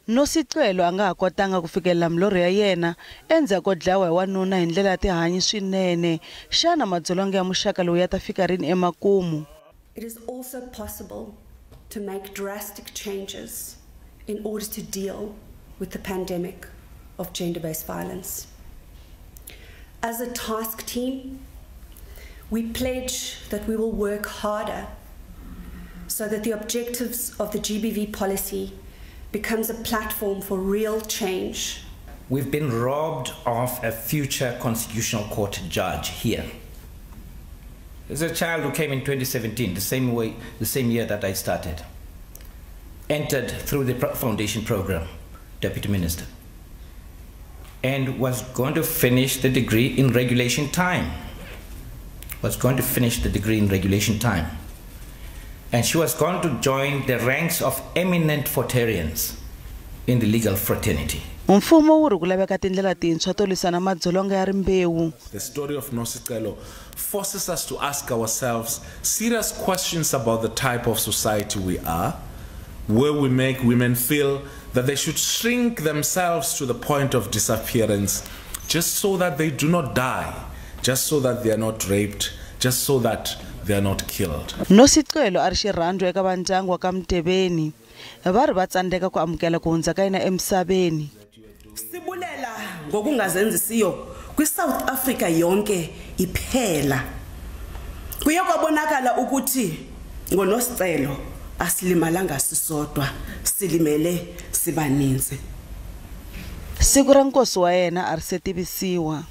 Nosicelo a nga ha kotanga ku fikelela milorho ya yena endzhaku ko dlawa hi wanuna hi ndlela ya tihanyi swinene. Xana madzolonga ya muxaka lowu ya ta fika rini emakumu? It is also possible to make drastic changes in order to deal with the pandemic of gender-based violence. As a task team, we pledge that we will work harder so that the objectives of the GBV policy becomes a platform for real change. We've been robbed of a future Constitutional Court judge here. There's a child who came in 2017, the same year that I started, entered through the foundation program, Deputy Minister, and was going to finish the degree in regulation time. Was going to finish the degree in regulation time. And she was going to join the ranks of eminent Forterians in the legal fraternity. Mfumo wu ri ku laveka tindlela tintshwa to lwisana madzolonga ya rimbewu. The story of Nosicelo forces us to ask ourselves serious questions about the type of society we are, where we make women feel that they should shrink themselves to the point of disappearance just so that they do not die, just so that they are not raped, just so that they are not killed. Nosicelo a ri xirhandzu eka vandyangu wa ka Mtebeni. Va ri va tsandzeka ku amukela ku hundza ka yena emisaveni. Sibulela ngokungazenzisiyo kwiSouth Africa yonke iphela. Kuye kwabonakala ukuthi ngoNosicelo asilimalanga sisodwa, silimele sibaninzi. Siku ra nkosi wa yena a ri se tivisiwa.